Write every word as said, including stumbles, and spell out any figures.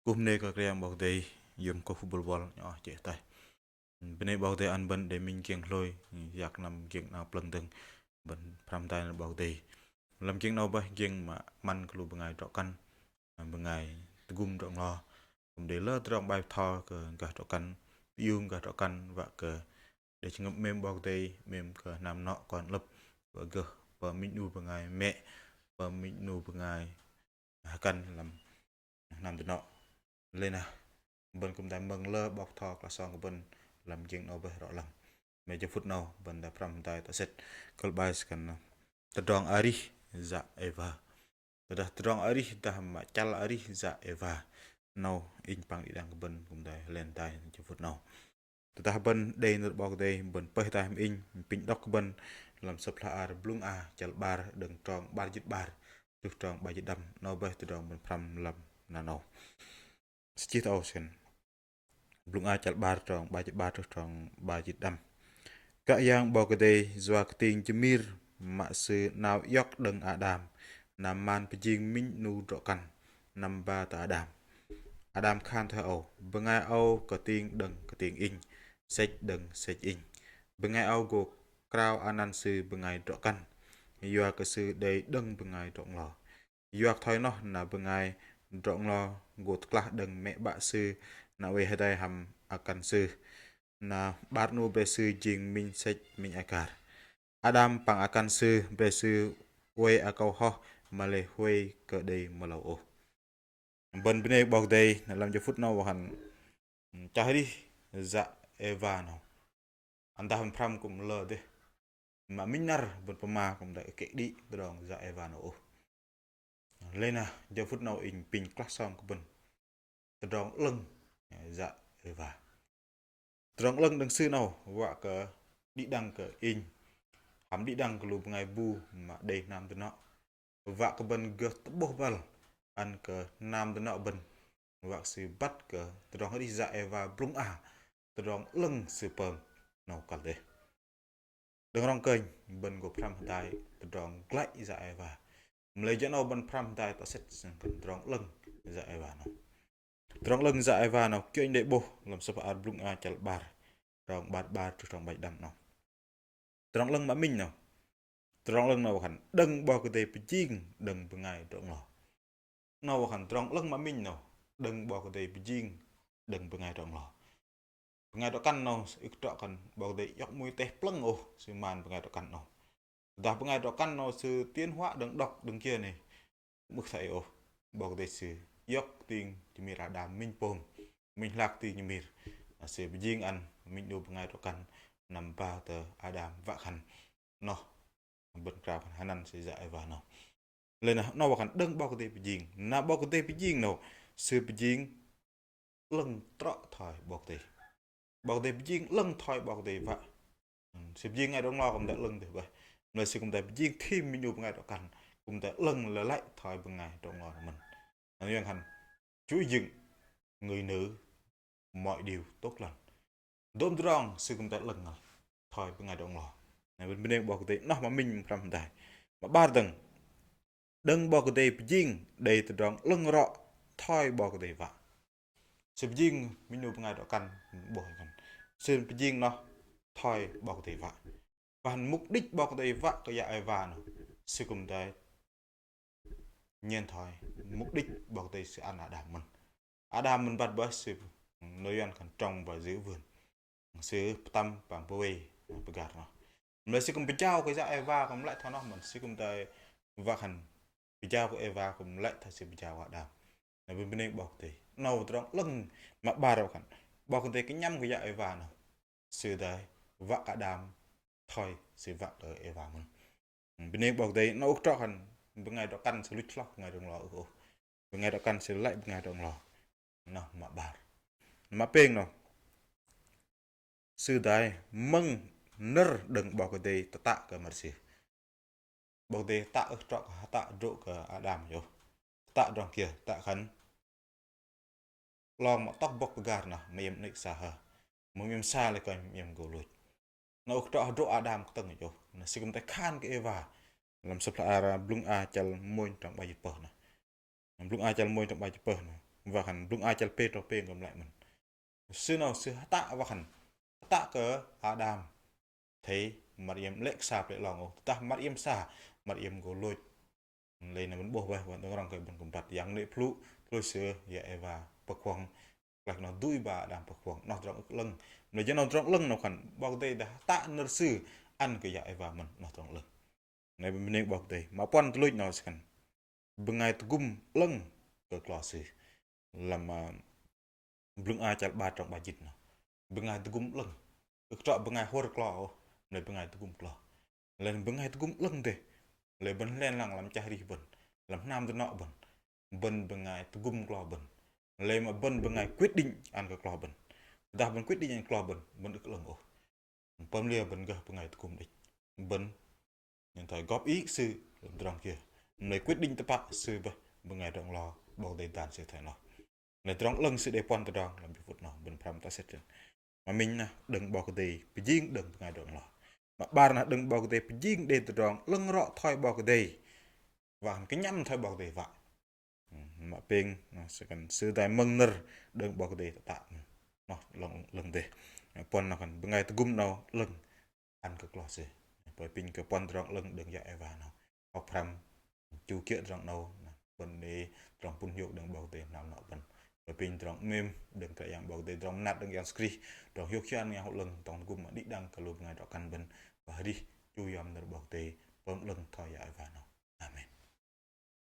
Kuh bơnê kơ Kră Yang 'Bok Kei-Dei, yom kuh bôl bôl nhŏng chĕ tai. Bơnê 'Bok Kei-Dei ăn bơ̆n đei minh giĕng hlôi, yak năm giĕng 'nao plơ̆ng dơ̆ng, bơ̆n pơhrăm hơdai nơ̆r 'Bok Kei-Dei. Lăm giĕng 'nâu bơih giĕng mă 'măn kơ lu bơngai drŏ kăn, bơngai tơgŭm drŏ nglo. Kư̆m đei lơ tơdrong bai bơtho kơ gah drŏ kăn, pơiung gah drŏ kăn, wă kơ đei jơhngơ̆m 'mêm 'Bok Kei-Dei, 'mêm kơ hnam nŏ kon 'lơ̆p, wă gơh pơm minh 'nu bơngai mĕ, pơm minh 'nu bơngai hơkăn lăm hnam dơnŏ. Lei na bơ̆n kư̆m đei mơ̆ng lơ 'bok bơtho klah song kơ bơ̆n lăm giĕng 'nâu bơih rŏ lăng. Mă jơ phŭt 'nâu bơ̆n đei pơhrăm hơdai tŏ sĕt kơ̆l bai sơkăn tơdrong arih yă Êwa. Tơdah tơdrong arih dah mă chăl arih yă Êwa. 'Nâu inh păng đĭ đăng kơ bơ̆n kư̆m đei hơlen hơdai jơ phŭt 'nâu. Tơdah bơ̆n đei nơ̆r 'Bok Kei-Dei, bơ̆n pơih hơdai hăm inh, pinh đŏk kơ bơ̆n lăm Sơ̆p hla ar Blŭng A chăl 'bar, đơ̆ng trong 'bar jĭt 'bar truh trong 'bar jĭt đăm. 'Nâu bơih tơdrong bơ̆n pơhrăm lăm năr 'nâu. Sơchih tơ âu sơkăn. Blŭng A chăl 'bar trong 'bar jĭt 'bar truh trong 'bar jĭt đăm. Kră Yang 'Bok Kei-Dei yua kơting jơmir mă Sư 'nao iŏk đơ̆ng Ađam, năm man pơjing minh 'nu drŏ kăn, năm ba tơ Ađam. Ađam khan thoi âu: Bơngai âu kơting đơ̆ng kơting Inh, sĕch đơ̆ng sĕch Inh. Bơngai âu gô krao anăn sư bơngai drŏ kăn, yua kơ sư đei đơ̆ng bơngai drŏ nglo. Yua kơ thoi noh na bơngai drŏ nglo gô tơklah đơ̆ng mĕ 'bă sư, na oei hơdai hăm akăn sư, na 'bar 'nu bre sư jing minh sĕch minh akar. Ađam păng akăn sư bre sư oei akâu hoh, mă-lei huay kơ đei mơlâu ôh. Bơ̆n bơnê 'Bok Kei-Dei, na lăm jơ phŭt 'nâu wă khan chăl arih yă Êwa 'nâu. Ăn dah bơ̆n pơhrăm kư̆m lơ dêh. Mă minh năr bơ̆n pơma kư̆m đei kĕ đĭ tơdrong yă Êwa 'nâu ôh. Lei na jơ phŭt 'nâu inh pinh klah song kơ bơ̆n tơdrong 'lơ̆ng yă Êwa. Tơdrong 'lơ̆ng đơ̆ng sư 'nâu wă kơ đĭ đăng kơ inh hăm đĭ đăng kơ lu bơngai bu mă đei hnam dơnŏ. Wă kơ bơ̆n gơh tơ'bôh băl ăn kơ hnam dơnŏ bơ̆n. Wă kơ sư băt kơ tơdrong arih yă Êwa Blŭng A, tơdrong 'lơ̆ng sư pơm 'nâu kăl dêh. Đơ̆ng rŏng kơnh bơ̆n gô pơhrăm hơdai tơdrong glăi yă Êwa. Mă-lei jơ 'nâu bơ̆n pơhrăm hơdai tŏ sĕt sơkăn tơdrong 'lơ̆ng yă Êwa 'nâu. Tơdrong 'lơ̆ng yă Êwa 'nâu kiơ inh đei 'bôh lăm Sơ̆p hla ar Blŭng A chăl 'bar, trong 'bar 'bar truh trong 'bar jĭt đăm 'nâu. Tơdrong 'lơ̆ng mă minh 'nâu. Tơdrong 'lơ̆ng 'nâu wă khan đơ̆ng 'Bok Kei-Dei pơjing đơ̆ng bơngai drŏ nglo. 'Nâu wă khan tơdrong 'lơ̆ng mă minh 'nâu đơ̆ng 'Bok Kei-Dei pơjing đơ̆ng bơngai drŏ nglo. Bơngai drŏ kăn 'nâu ưh kơ trŏ khan 'Bok Kei-Dei iŏk mui teh plơ̆ng ôh sư man bơngai drŏ kăn 'nâu. Dah bơngai drŏ kăn 'nâu sư tiến hóa đơ̆ng đŏk đơ̆ng kiơ 'nei, 'mưh thoi ei ôh. 'Bok Kei-Dei sư iŏk kơting jơmir Ađam minh pôm, minh hlak kơting jơmir. Na sư pơjing ăn minh 'nu bơngai drŏ kăn năm ba tơ Ađam wă khan noh bơ̆n krao khan hơnăn sư yă Êwa 'nâu. Lei na 'nâu wă khan đơ̆ng 'Bok Kei-Dei pơjing. Na 'Bok Kei-Dei pơjing 'nâu, sư pơjing 'lơ̆ng trŏ thoi 'Bok Kei-Dei. 'Bok Kei-Dei pơjing 'lơ̆ng thoi 'Bok Kei-Dei wă. Sư pơjing bơngai drŏ nglo kư̆m đei 'lơ̆ng dêh bơih. Mă-lei sư kư̆m đei pơjing thim minh 'nu bơngai drŏ kăn kư̆m đei 'lơ̆ng lei lăi thoi bơngai drŏ nglo mơ̆n. Ăn yơ̆ng khan chu jing người nữ mọi điều tốt lành. Dôm tơdrong sư kư̆m đei 'lơ̆ng ngăl thoi bơngai drŏ nglo. Na bơ̆n bơnê 'Bok Kei-Dei, noh mă minh pơhrăm hơdai. Mă 'bar dơ̆ng. Đơ̆ng 'Bok Kei-Dei pơjing đei tơdrong 'lơ̆ng rŏ thoi 'Bok Kei-Dei wă. Sư pơjing minh 'nu bơngai drŏ kăn 'bôh khan. Sư pơjing noh thoi 'Bok Kei-Dei wă. Wă khan mục đích 'Bok Kei-Dei wă kơ yă Êwa noh sư kư̆m đei nhen thoi mục đích 'Bok Kei-Dei sư ăn Ađam mơ̆n. Ađam mơ̆n băt bơih sư nơ̆r Yuăn khan trồng và giữ vườn. Sư pơtăm păng pơwei pơgar noh. Mă-lei sư kư̆m pơjao kơ yă Êwa kư̆m lăi thoi noh mơ̆n, sư kư̆m đei wă khan pơjao kơ Êwa kư̆m lăi thoi sư pơjao kơ Ađam. Na bơ̆n bơnê 'Bok Kei-Dei. 'Nâu tơdrong 'lơ̆ng mă 'bar wă khan 'Bok Kei-Dei kơnhăm kơ yă Êwa noh sư đei wă kơ Ađam thoi sư wă kơ Êwa mơ̆n. Bơnê 'Bok Kei-Dei, 'nâu ưh kơ trŏ khan bơngai drŏ kăn sư luch hloh bơngai drŏ nglo ưh ôh. Bơngai drŏ kăn sư lăi bơngai drŏ nglo. Noh mă 'bar. Mă pêng noh. Sư đei mơ̆ng nơ̆r đơ̆ng 'Bok Kei-Dei tơtă kơ măr sư. 'Bok Kei-Dei tơtă ưh kơ trŏ kơ tơtă hơdrô̆ kơ Ađam ôh. Tơtă tơdrong kiơ, tơtă khan 'long mă tŏk bŏk pơgar noh mă iĕm 'nĕ sa hơ̆. Mơ̆ng iĕm sa lei kơnh mă iĕm gô lôch. Na ưh kơ trŏ hơdrô̆ Ađam kơtơ̆ng ôh. Na sư kư̆m đei khan kơ Êwa. Lăm Sơ̆p hla ar Blŭng A chăl mônh trong 'bar jĭt pơh noh. Blŭng A chăl mônh trong 'bar jĭt pơh noh. Wă khan blŭng a chăl pêng trong pêng kư̆m lei mơ̆n. Sư 'nâu sư hơtă wă khan, hơtă kơ Ađam. Athei măt iĕm lĕ kơ sa pơlei 'long ôh. Tơdah măt iĕm sa, măt iĕm gô lôch. Lei na bơ̆n 'bôh bơih, wă tơdrong rŏng kơ bơ̆n kư̆m băt. Yang 'nĕ pơlŭ, tơlôch sư, Yêhôwa pơkhuang, klaih noh dui ba Ađam pơkhuang, noh tơdrong ưh kơ 'lơ̆ng. Mă lei jơ noh tơdrong 'lơ̆ng 'nâu khan, 'Bok Kei-Dei dah hơtă nơ̆r sư ăn kơ Yêhôwa mơ̆n, noh tơdrong 'lơ̆ng. Nĕ bơ̆n bơnê kơ 'Bok Kei-Dei. Mă puăn tuch luch 'nâu sư khan, bơngai tơgŭm 'lơ̆ng kơ klo sư. Lăm, ơ, blŭng a chăl 'bar trong 'bar jĭt 'nâu. Bơngai tơgŭm 'lơ̆ng. Ưh kơ trŏ bơngai hơr klo ôh, mă lei bơngai tơgŭm klo. Lei bơngai tơgŭm 'lơ̆ng dêh. Lei bơ̆n hlen lăng lăm chăl arih bơ̆n, lăm hnam dơnŏ bơ̆n. Bơ̆n bơngai tơgŭm klo bơ̆n. Lei mă bơ̆n bơngai quyết định ăn kơ klo bơ̆n. Dah bơ̆n quyết định ăn klo bơ̆n, bơ̆n ưh kơ 'lơ̆ng ôh. Pơm liơ bơ̆n gơh bơngai tơgŭm đĕch. Bơ̆n nhen thoi góp ý kơ sư lăm tơdrong kiơ. Mă lei quyết định tơpă sư bơih bơngai drŏ nglo, 'Bok Kei-Dei dan sư thoi noh. Mă lei tơdrong 'lơ̆ng sư đei puăn tơdrong lăm jơ phŭt noh, bơ̆n pơhrăm tơsĕt. Mă minh nah đơ̆ng 'Bok Kei-Dei pơjing đơ̆ng bơngai drŏ nglo. Mă 'bar nah đơ̆ng 'Bok Kei-Dei pơjing đei tơdrong 'lơ̆ng rŏ thoi 'Bok Kei-Dei. Wă khan kơnhăm thoi 'Bok Kei-Dei wă. Mă pêng, noh, sư khan sư dai mơ̆ng nơ̆r đơ̆ng 'Bok Kei-Dei tơtă. Noh, 'lơ̆ng, 'lơ̆ng dêh. Puăn noh khan bơngai tơgŭm 'nâu 'lơ̆ng ăn kơ klo sư. Apinh kơ puăn tơdrong 'lơ̆ng đơ̆ng Yêhôwa 'nâu. Hŏk pơhrăm chu kiơ̆ tơdrong 'nâu, bơ̆n đei tơdrong pŭn hiôk đơ̆ng 'Bok Kei-Dei hnam noh bơ̆n. Apinh tơdrong 'mêm đơ̆ng Kră Yang 'Bok Kei-Dei, tơdrong mơnat đơ̆ng Yang Yêsu Krist, tơdrong hiôk hian Yang 'Lơ̆ng tơgŭm đĭ đăng kơ lu bơngai drŏ kăn bơ̆n. Wă arih chu yom nơ̆r 'Bok Kei-Dei pơm 'lơ̆ng thoi Yêhôwa 'nâu. Amen.